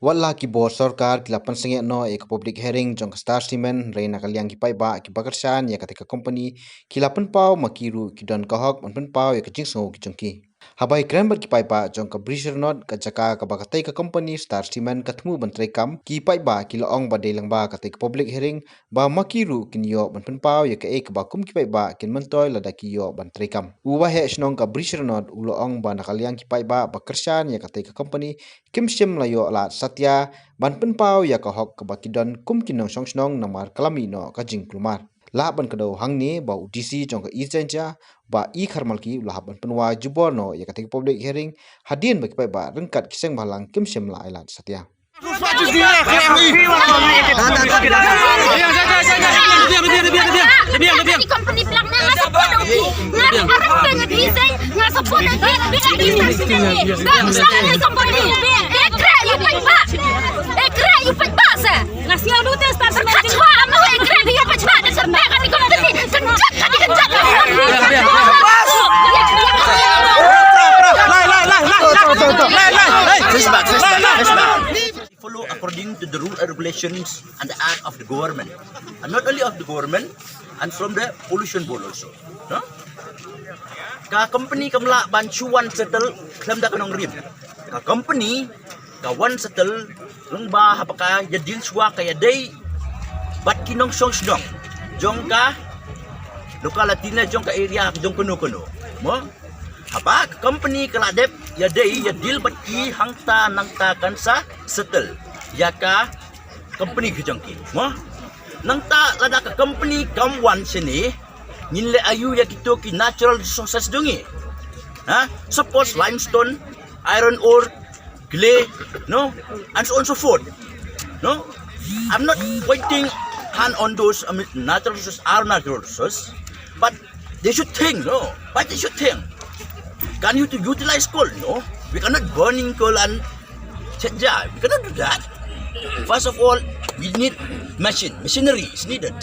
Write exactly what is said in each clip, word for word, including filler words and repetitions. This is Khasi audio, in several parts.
Wat la ki bor sorkar ki la pynsangeh noh ïa ka public hearing jong ka Star Cement, hynrei na ka liang ki paidbah kiba kyrshan ïa katei ka company ki la pynpaw ma ki ruh ki don ka hok ban pynpaw ïa ka jingsngew ki jong ki. Haba ïakren bad ki paidbah jong ka Brisharnot, ka jaka kaba katei ka company Star Cement ka thmu ban treikam, ki paidbah ki la ong ba dei lyngba katei ka public hearing ba ma ki ruh kin ïoh ban pynpaw ïa kaei kaba kum ki paidbah kin myntoi lada ki ïoh ban treikam. U Waheh Shnong ka Brisharnot u la ong ba na ka liang ki paidbah ba kyrshan ïa katei ka company kim shym la ïoh lad satia ban pynpaw ïa ka hok kaba ki don kum ki nongshong shnong namar ka la mih noh ka jingkulmar. Lah ban kdew hangne ba u D C jong ka East Jaintia, Bah E Kharmalki, u la hap ban pynwai jubor noh ïa katei ka public hearing hadien ba ki paidbah ryngkat ki seng bhalang kim shym la ai lad satia. Follow according to the rule and regulations and the act of the government, and not only of the government, and from the pollution board also. No? Ka company kam lah ban shu wan settle khlem da ka nongrim. Ka company ka wan settle lyngba haba ka ïa deal shuwa ka ïa dei bad ki nongshong shnong jong ka locality ne jong ka area jong kano kano. Mo? Haba ka company ka la dep ïa dei ïa deal bad ki hangta nangta kan sa settle ïa ka company ka jong ki. Mo? Nangta lada ka company kam wan shane, ngin leh aïu ïa kito ki natural resources jong ngi? Ha? Suppose limestone, iron ore, clay, no, and so on and so forth. No, I'm not pointing hand on those, I mean, natural resources are natural resources, but they should think, no, but they should think. Can you to utilize coal? No, we cannot burning coal and chetja. We cannot do that. First of all, we need machine. Machinery is needed.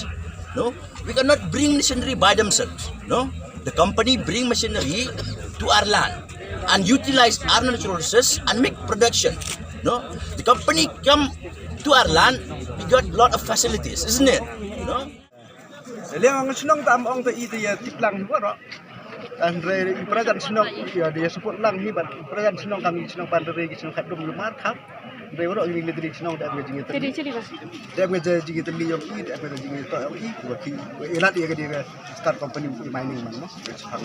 No, we cannot bring machinery by themselves. No, the company bring machinery to our land and utilize our natural resources and make production. No, the company come to our land, we got lot of facilities, isn't it? No. Liang ang shnong tam ong ta i ta ya tiplang ni boro. Andre i prajan shnong ya dia support lang ni ban prajan shnong kami shnong pan re shnong khat dum lumar kham. Re boro ni le dri shnong da ngi jing ta. Jadi cili ba. Da ngi jing ta li yong i da ngi jing ta yong i ku ki. Ilat ya ke dia start company mining man no. Sphang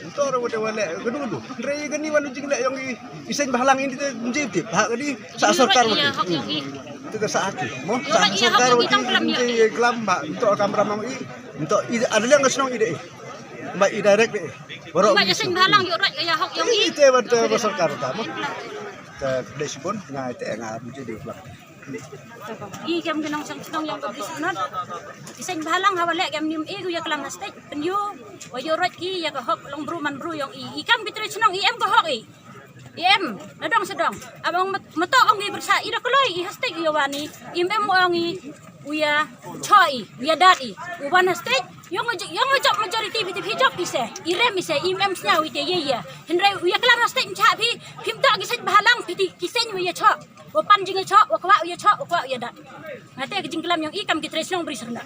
Nto ra wada wale gadu gadu. Re gani wan jing le yong i isen bahalang ini te jiti. Ba gani sa sorkar wati. Te sa hati. Mo sa sorkar wati. Nte glam ba nto kam ramang i. Nto i ada liang shnong i de. Ba i direct de. Boro. Ba isen bahalang yo rat ya hok yong i. Te ban te ba sorkar ta mo. Te de sibon ngai te ngai mesti de. I kem ki nongshong shnong yong ka Brisbane. I seng bahalang ha wale kem nim i ku ya klam ha stage pynyu. Wa yo rot ki ya ka hok long bru man bru yong i. I kam ki tre shnong i em ka hok i. I em na dong sdong. Abang mato ong i bersa i da kloi i ha stage i wani. I em ong i u ya choi u ya dat i. U ban ha stage yong yong jok majority biti phi jok i se. I rem i se i em snyaw i te ye ye. Hynrei u ya klam ha stage mcha phi phim to ki seng bahalang phi ki seng u ya chok. Wa pan jingïachoh, wa kwah u ïachoh, wa kwah u ïadat. Nga te ka jingklam yong i kam ki tre shnong Brisbane.